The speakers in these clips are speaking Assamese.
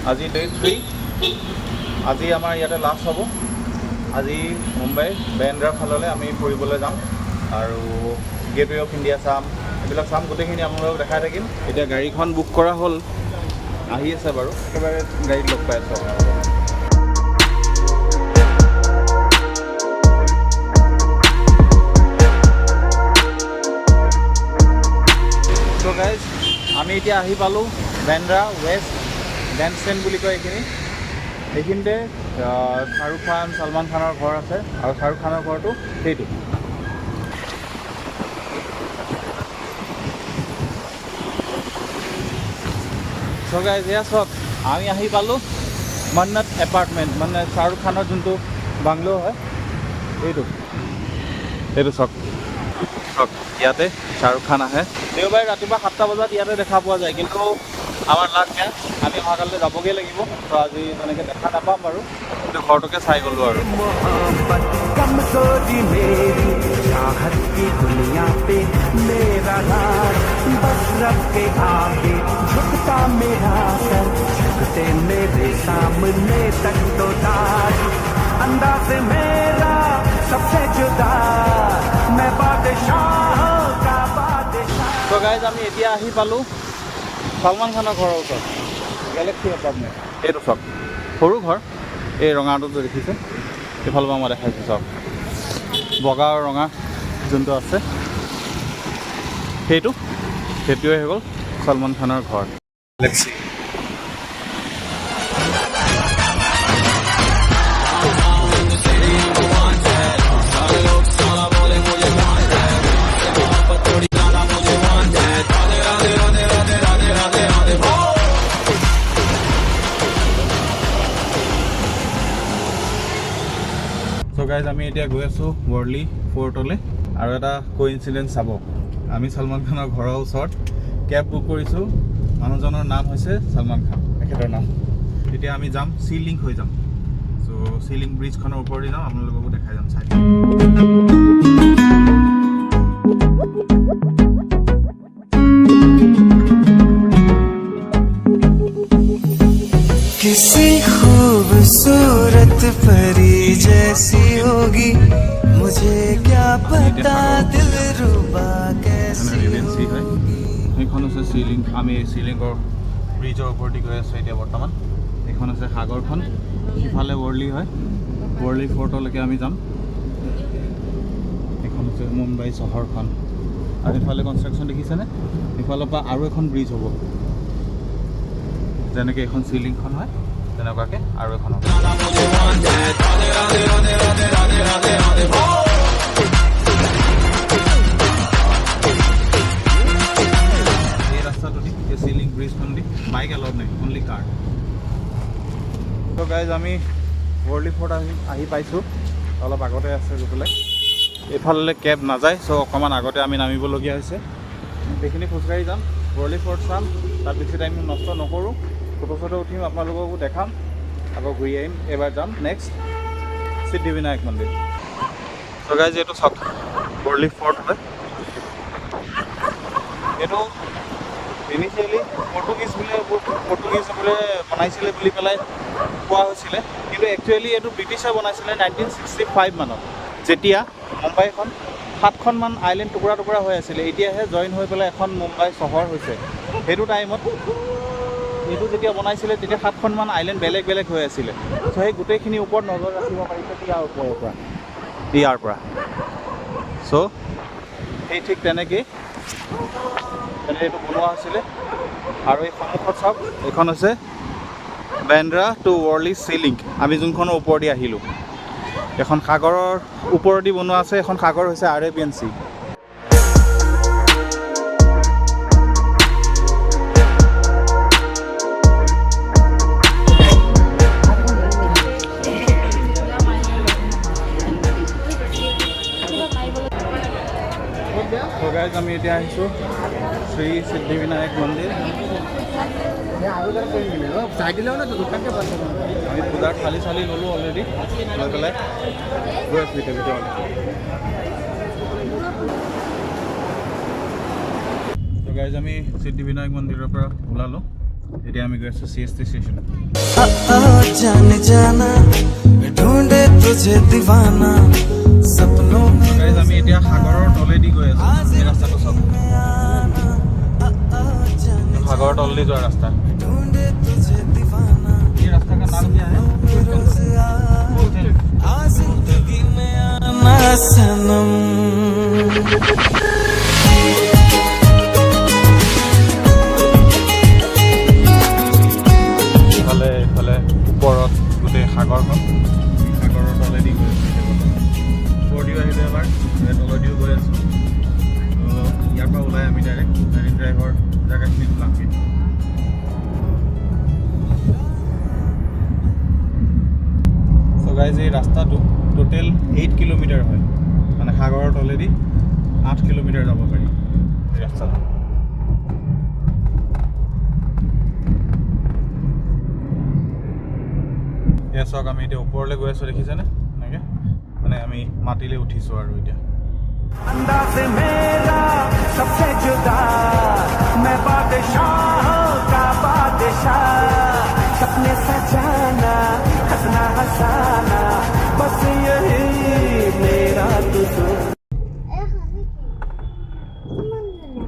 আজি ডে 3। আজি আমাৰ ইয়াতে লাষ্ট হ'ব। আজি মুম্বাই বেন্দ্ৰাৰ ফাললৈ আমি ফুৰিবলৈ যাম আৰু গেটৱে অফ ইণ্ডিয়া চাম, এইবিলাক চাম, গোটেইখিনি আপোনালোকক দেখাই থাকিম। এতিয়া গাড়ীখন বুক কৰা হ'ল, আহি আছে বাৰু, একেবাৰে গাড়ীত লগ পাই আছোঁ আপোনালোকক। চ' গাইজ, আমি এতিয়া আহি পালোঁ বেন্দ্ৰা ৱেষ্ট বেণ্ডষ্টেণ্ড বুলি কয় এইখিনি। এইখিনিতে শ্বাহৰুখ খান, ছলমান খানৰ ঘৰ আছে আৰু শ্বাহৰুখ খানৰ ঘৰটো সেইটো। চ' গাইজ, এয়া চাওক, আমি আহি পালোঁ মন্নত এপাৰ্টমেণ্ট, মানে শ্বাহৰুখ খানৰ যোনটো বাংলো হয় এইটো। এইটো চাওক, চাওক, ইয়াতে শ্বাহৰুখ খান আহে। দেওবাৰে ৰাতিপুৱা 7টা বজাত ইয়াতে দেখা পোৱা যায়, কিন্তু আমাৰ লাক বেয়া, আমি অহাকালিলৈ যাবগৈ লাগিব। তো আজি তেনেকৈ দেখা নাপাম বাৰু, কিন্তু ঘৰটোকে চাই গ'লোঁ আৰু। मोहब्बत कमजोरी मेरी, चाहत की दुनिया पे मेरा राज, बस रब के आगे झुकता मेरा सर, झुकते मेरे सामने तक तो ताज, अंदाज मेरा सबसे जुदा, मैं बादशाह का बादशाह। তো গাইজ, আমি এতিয়া আহি পালোঁ ছলমান খানৰ ঘৰৰ ওচৰত, গেলেক্সি এপাৰ্টমেণ্ট। এইটো চাওক, সৰু ঘৰ, এই ৰঙাটো যে দেখিছে, এইফালৰ পৰা মই দেখাইছোঁ, চাওক, বগা আৰু ৰঙা যোনটো আছে সেইটোৱে হৈ গ'ল ছলমান খানৰ ঘৰ, গেলেক্সি। চ' গাইজ, আমি এতিয়া গৈ আছোঁ ৱৰ্লি ফ'ৰ্টলৈ। আৰু এটা কোইনচিডেঞ্চ চাব, আমি ছলমান খানৰ ঘৰৰ ওচৰত কেব বুক কৰিছোঁ, মানুহজনৰ নাম হৈছে ছলমান খান, তেখেতৰ নাম। এতিয়া আমি যাম, চি লিংক হৈ যাম। চ' চি লিংক ব্ৰিজখনৰ ওপৰেদি যাম, আপোনালোককো দেখাই যাম, চাই। किसी खूबसूरत परी जैसी होगी, मुझे क्या पता दिल रुबा कैसी আৰেবিয়ান চি হয়। होगी। সেইখন হৈছে চি লিংক। আমি চি লিংকৰ ব্ৰিজৰ ওপৰেদি গৈ আছোঁ এতিয়া বৰ্তমান। এইখন হৈছে সাগৰখন, সিফালে ৱৰ্লি হয়, ৱৰ্লি ফ'ৰ্টলৈকে আমি যাম। এইখন হৈছে মুম্বাই চহৰখন আৰু ইফালে কনষ্ট্ৰাকশ্যন দেখিছেনে? ইফালৰ পৰা আৰু এখন ব্ৰিজ হ'ব, যেনেকৈ এইখন চি লিংকখন হয় তেনেকুৱাকৈ আৰু এখন হ'ব। এই ৰাস্তাটো দি, এই চি লিংক ব্ৰিজখন দি বাইক এলাউড নাই, অনলি কাৰ। ত' গাইজ, আমি ৱৰ্লি ফ'ৰ্ট আহি আহি পাইছোঁ, অলপ আগতে আছে গৈ পেলাই। এইফাললৈ কেব নাযায়, চ' অকণমান আগতে আমি নামিবলগীয়া হৈছে। সেইখিনি খোজকাঢ়ি যাম, ৱৰ্লি ফ'ৰ্ট চাম, তাত বেছি টাইম নষ্ট নকৰোঁ। ফটো চটো উঠিম, আপোনালোককো দেখাম, আকৌ ঘূৰি আহিম। এইবাৰ যাম নেক্সট সিদ্ধিবিনায়ক মন্দিৰ। চ' গাইজ, এইটো চাওক, ৱৰ্লি ফ'ৰ্ট হয়। এইটো ইনিচিয়েলি পৰ্টুগীজ বোলে বনাইছিলে বুলি পেলাই কোৱা হৈছিলে, কিন্তু একচুৱেলি এইটো ব্ৰিটিছে বনাইছিলে 1965 মানত, যেতিয়া মুম্বাইখন 7খনমান আইলেণ্ড টুকুৰা টুকুৰা হৈ আছিলে। এতিয়াহে জইন হৈ পেলাই এখন মুম্বাই চহৰ হৈছে। সেইটো টাইমত এইটো যেতিয়া বনাইছিলে, তেতিয়া 7খনমান আইলেণ্ড বেলেগ বেলেগ হৈ আছিলে। চ' সেই গোটেইখিনিৰ ওপৰত নজৰ ৰাখিব পাৰিছে ইয়াৰ ওপৰৰ পৰা, ইয়াৰ পৰা। চ' সেই ঠিক তেনেকেই তেনেকৈ এইটো বনোৱা হৈছিলে। আৰু এই সন্মুখত চাওক, এইখন হৈছে Bandra two Worli C link, আমি যোনখনৰ ওপৰেদি আহিলোঁ। এখন সাগৰৰ ওপৰেদি বনোৱা আছে। এখন সাগৰ হৈছে আৰেবিয়ান চি। ত' গাইজ, আমি এতিয়া আহিছোঁ শ্ৰী সিদ্ধিবিনায়ক মন্দিৰ। আমি পূজাৰ থালি চালি ল'লোঁ অলৰেডি, লৈ পেলাই গৈ আছোঁ এতিয়া ভিতৰলৈ। ত' গাইজ, আমি সিদ্ধিবিনায়ক মন্দিৰৰ পৰা ওলালোঁ। এতিয়া আমি গৈ আছোঁ চি এছ টি ষ্টেচনত। आ जाने जाना, ढूंढे तुझे दीवाना सपनों में। গাইজ, আমি এতিয়া সাগৰৰ তলেদি গৈ আছোঁ। এই ৰাস্তাটো চাওক। में आना, आ आ जाने সাগৰৰ তলেদি যোৱা ৰাস্তা। ढूंढे तुझे दीवाना। ये रास्ता का नाम क्या है? में रोज आ आ जिंदगी में आना सनम। ইফালে ইফালে ওপৰত গোটেই সাগৰখন। আমি সাগৰৰ তলেদি গৈ আছোঁ এতিয়া বৰ্তমান। ওপৰেদিও আহিলোঁ এবাৰ, এতিয়া তলেদিও গৈ আছোঁ। তো ইয়াৰ পৰা ওলাই আমি ডাইৰেক্ট মেৰিন ড্ৰাইভৰ জেগাখিনিত ওলামগৈ। চ' গাইজ, এই ৰাস্তাটো টোটেল 8 কিলোমিটাৰ হয়, মানে সাগৰৰ তলেদি 8 কিলোমিটাৰ যাব পাৰি এই ৰাস্তাটো। এয়া চাওক, আমি এতিয়া ওপৰলৈ গৈ আছোঁ, দেখিছেনে? এনেকৈ মানে আমি মাটিলৈ উঠিছোঁ আৰু এতিয়া। अंदाज मेरा सबसे जुदा, मैं बादशाह का बादशाह। सपने सजाना, हंसना हंसाना, बस यही मेरा कसूर। এখন নেকি কিমান ধুনীয়া!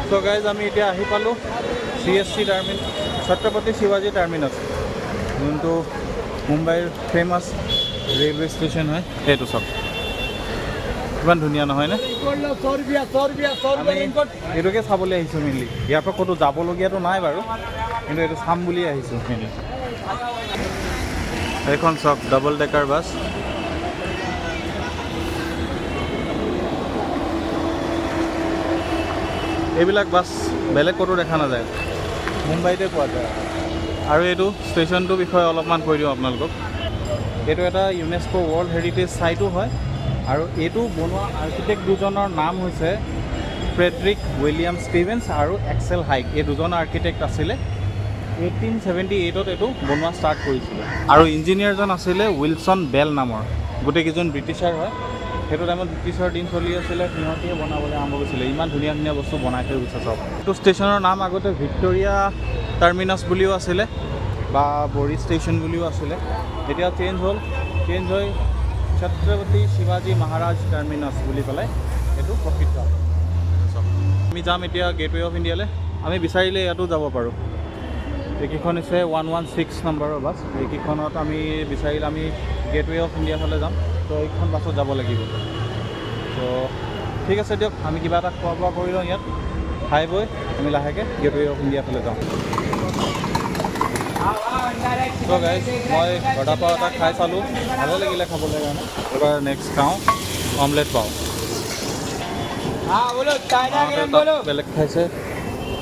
চ' গাইজ, আমি এতিয়া আহি পালোঁ চি এছ টি ছত্ৰপতি শিৱাজী টাৰ্মিনাছ, যোনটো মুম্বাইৰ ফেমাছ ৰেলৱে ষ্টেচন হয়। সেইটো চাওক, কিমান ধুনীয়া নহয়নে? আমি এইটোকে চাবলৈ আহিছোঁ মেইনলি। ইয়াৰ পৰা ক'তো যাবলগীয়াটো নাই বাৰু, কিন্তু এইটো চাম বুলিয়ে আহিছোঁ মেইনলি। এইখন চাওক, ডাবল ডেকাৰ বাছ। এইবিলাক বাছ বেলেগ ক'তো দেখা নাযায়, মুম্বাইতে পোৱা যায়। আৰু এইটো ষ্টেচনটোৰ বিষয়ে অলপমান কৈ দিওঁ আপোনালোকক। এইটো এটা ইউনেস্কো ৱৰ্ল্ড হেৰিটেজ চাইটো হয় আৰু এইটো বনোৱা আৰ্কিটেক্ট দুজনৰ নাম হৈছে ফ্ৰেডৰিক উইলিয়াম ষ্টিভেন্স আৰু এক্সেল হাইক। এই দুজন আৰ্কিটেক্ট আছিলে। 1878ত এইটো বনোৱা ষ্টাৰ্ট কৰিছিলে আৰু ইঞ্জিনিয়াৰজন আছিলে উইলছন বেল নামৰ। গোটেইকেইজন ব্ৰিটিছাৰ হয়। সেইটো টাইমত ব্ৰিটিছৰ দিন চলি আছিলে, সিহঁতিয়ে বনাবলৈ আৰম্ভ কৰিছিলে। ইমান ধুনীয়া ধুনীয়া বস্তু বনাই থৈ গৈছে চব। এইটো ষ্টেচনৰ নাম আগতে ভিক্টৰিয়া টাৰ্মিনাছ বুলিও আছিলে বা বৰি ষ্টেচন বুলিও আছিলে। এতিয়া চেঞ্জ হ'ল, চেঞ্জ হৈ ছত্ৰপতি শিৱাজী মহাৰাজ টাৰ্মিনাছ বুলি পেলাই এইটো প্ৰসিদ্ধ। চাওক। আমি যাম এতিয়া গেটৱে অফ ইণ্ডিয়ালৈ। আমি বিচাৰিলে ইয়াতো যাব পাৰোঁ। এইকেইখন হৈছে 116 নম্বৰৰ বাছ। এইকেইখনত আমি বিচাৰিলে আমি গেটৱে অফ ইণ্ডিয়া ফালে যাম। তো এইখন বাছত যাব লাগিব। তো ঠিক আছে দিয়ক, আমি কিবা এটা খোৱা বোৱা কৰি লওঁ ইয়াত। খাই বৈ আমি লাহেকৈ গেটৱে অফ ইণ্ডিয়া ফালে যাওঁ। ত' গাইজ, মই বড়া পাও এটা খাই চালোঁ, ভালে লাগিলে খাবলৈ কাৰণে। এবাৰ নেক্সট খাওঁ অমলেট পাওঁ। মাহঁতে তাত বেলেগ খাইছে,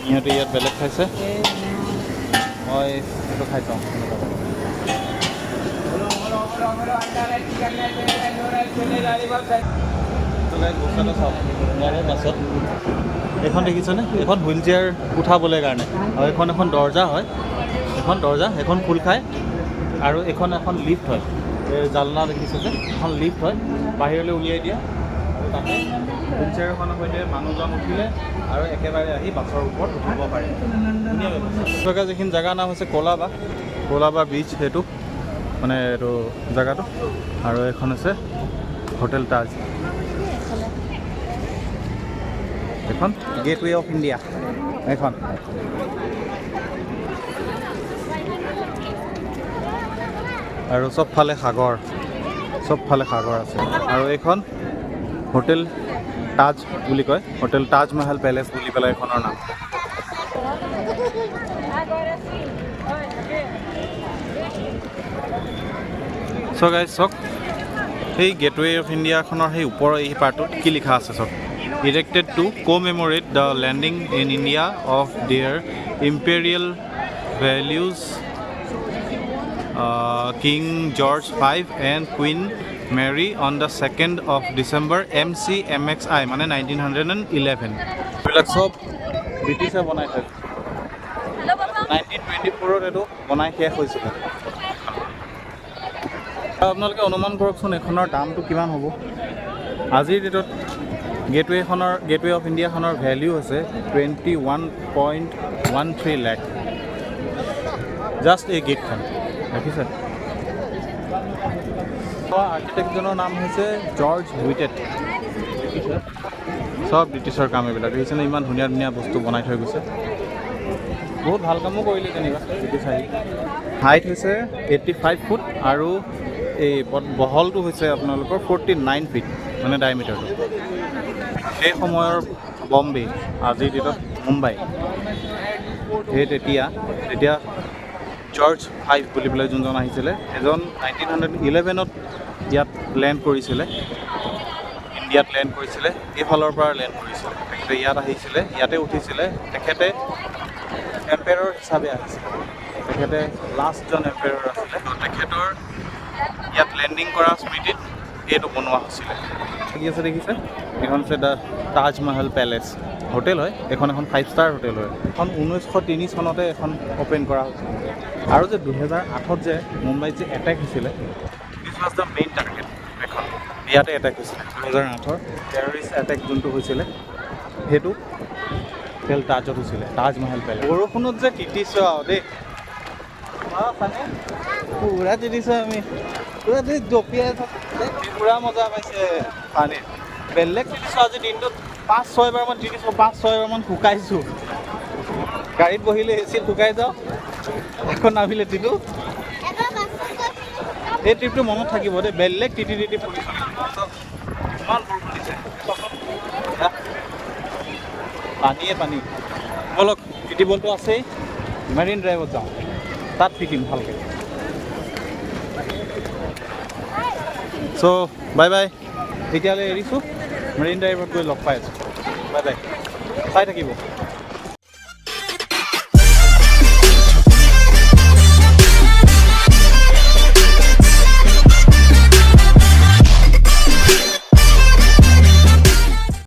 ইহঁতে ইয়াত বেলেগ খাইছে। মই সেইটো খাই চাওঁ কেনেকুৱা লাগে। তো গাইজ, বস্তু এটা চাওক। ইয়াৰে বাছত এইখন দেখিছেনে? এইখন হুইল চেয়াৰ উঠাবলৈ কাৰণে আৰু এইখন এখন দৰ্জা হয়। এখন দৰ্জা, সেইখন খোল খায় আৰু এইখন এখন লিফ্ট হয়। এই জালনা দেখিছে যে, এখন লিফ্ট হয়, বাহিৰলৈ উলিয়াই দিয়ে আৰু তাতে হুইল চেয়াৰখনৰ সৈতে মানুহজন উঠিলে আৰু একেবাৰে আহি বাছৰ ওপৰত উঠিব পাৰে। ধুনীয়া ব্যৱস্থা। যিখিনি জেগাৰ নাম হৈছে কলাবা, কলাবা বিচ সেইটো, মানে এইটো জেগাটো। আৰু এইখন হৈছে হোটেল তাজ। এইখন গেটৱে অফ ইণ্ডিয়া এইখন। আৰু চবফালে সাগৰ, চবফালে সাগৰ আছে। আৰু এইখন হোটেল তাজ বুলি কয়, হোটেল তাজমহল পেলেচ বুলি পেলাই এইখনৰ নাম। Agora sim. Olha, vê. চ' গাইজ, চাওক, সেই গেটৱে অফ ইণ্ডিয়াখনৰ সেই ওপৰৰ এই পাৰ্টটোত কি লিখা আছে চাওক: "Erected to commemorate the landing in India of Their Imperial Values King George V and Queen Mary on the 2nd of December MC MXI", মানে 1911। এইবিলাক চব ব্ৰিটিছে বনাই থৈ 1924ত এইটো বনাই শেষ হৈছিলে। আপোনালোকে অনুমান কৰকচোন, এইখনৰ দামটো কিমান হ'ব? আজিৰ ডেটত গেটৱে অফ ইণ্ডিয়াখনৰ ভেলিউ হৈছে 21.13 লেখ। জাষ্ট এই গেটখন দেখিছে। আৰ্কিটেক্টজনৰ নাম হৈছে জৰ্জ হুইটেট। দেখিছে, চব ব্ৰিটিছৰ কাম এইবিলাক। দেখিছেনে, ইমান ধুনীয়া ধুনীয়া বস্তু বনাই থৈ গৈছে। বহুত ভাল কামো কৰিলে যেনিবা ব্ৰিটিছ আহি। হাইট হৈছে 85 ফুট আৰু এই বহলটো হৈছে আপোনালোকৰ 49 ফিট, মানে ডায়মিটাৰটো। সেই সময়ৰ বম্বে, আজিৰ ডেটত মুম্বাই, সেই তেতিয়া তেতিয়া জৰ্জ ফাইভ বুলি পেলাই যোনজন আহিছিলে, এজন 1911ত ইয়াত লেণ্ড কৰিছিলে, ইণ্ডিয়াত লেণ্ড কৰিছিলে। এইফালৰ পৰা লেণ্ড কৰিছিলে। তেখেতে ইয়াত আহিছিলে, ইয়াতে উঠিছিলে। তেখেতে এম্পেৰৰ হিচাপে আহিছিলে। তেখেতে লাষ্টজন এম্পেৰৰ আছিলে। তো তেখেতৰ ইয়াত লেণ্ডিং কৰা স্মৃতিত এইটো বনোৱা হৈছিলে। কি আছে দেখিছে? এইখন হৈছে the Taj Mahal palace hotel হয়। এইখন এখন ফাইভ ষ্টাৰ হোটেল হয়। এখন 1903 চনতে এখন অ'পেন কৰা হৈছিলে। আৰু যে 2008ত যে মুম্বাইত যে এটেক হৈছিলে, this was the main target. এখন ইয়াতে এটেক হৈছিলে। 2008ৰ টেৰৰিষ্ট এটেক যোনটো হৈছিলে, সেইটো হোটেল তাজত হৈছিলে, তাজমহল পেলেচ। বৰষুণত যে তিতিছোঁ আৰু দেই। পানী পূৰা তিতিছোঁ আমি, পূৰা দেই। জঁপিয়াই থাকোঁ, পূৰা মজা পাইছে পানীত। বেলেগ তিতিছোঁ আজি দিনটোত পাঁচ ছয়বাৰমান তিতিছোঁ, পাঁচ ছয়বাৰমান শুকাইছোঁ। গাড়ীত বহিলে এচিত শুকাই যাওঁ, আকৌ নামিলে তিতো। এবাৰ বাছত গৈছিলোঁ। এই ট্ৰিপটো মনত থাকিব দেই। বেলেগ তিতি তিতি ফুৰিছোঁ। ইমান বৰষুণ দিছে। চাওকচোন। এয়া, পানীয়ে পানী। ব'লক, তিতিবলটো আছেই। মেৰিন ড্ৰাইভত যাওঁ, তাত তিতিম ভালকৈ। চ' বাই বাই, এতিয়ালৈ এৰিছোঁ। মেৰিন ড্ৰাইভত গৈ লগ পাই আছোঁ। বাই বাই, চাই থাকিব।